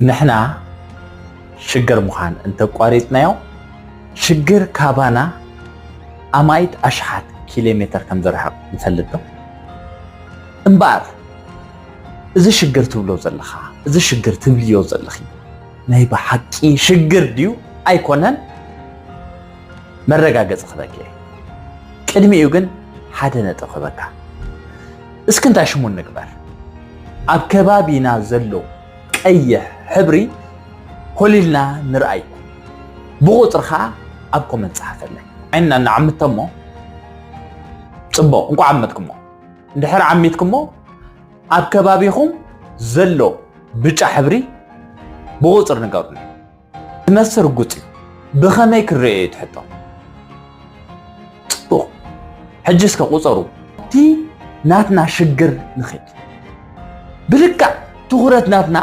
ንሕና ሽግር ምዃን እንተቋሪጽናዮ፣ ሽግር ካባና ኣማኢት ኣሽሓት ኪሎ ሜተር ከም ዝርሕቕ ንፈልጥ ዶ? እምበኣር፣ እዚ ሽግር ትብሎ ዘለኻ፣ እዚ ሽግር ትብልዮ ዘለኺ፣ ናይ ብሓቂ ሽግር ድዩ ኣይኮነን? መረጋገጺ ክበኪ እየ። ቅድሚኡ ግን ሓደ ነጥብ ክበካ። እስኪ እንታይ ሽሙ ንግበር? ኣብ ከባቢና ዘሎ ቀይሕ ሕብሪ ኮሊልና ንርኣይ። ብቑጽሪ ኸኣ ኣብ ኮመንት ጸሓፈለይ። ዓይንና እናዓምተሞ፣ ጽቡቕ፣ እንቋዕ ዓመትኩሞ። እንድሕር ዓሚትኩሞ፣ ኣብ ከባቢኹም ዘሎ ብጫ ሕብሪ ብቑጽሪ ንገሩኒ። እቲ መልሲ ርጉጽ እዩ። ብኸመይ ክረኣዮ እዩ እቲ ሕቶ? ጽቡቕ። ሕጂ እስከ ቁጸሩ። እቲ ናትና ሽግር ንኺድ። ብልክዕ ትኹረት ናትና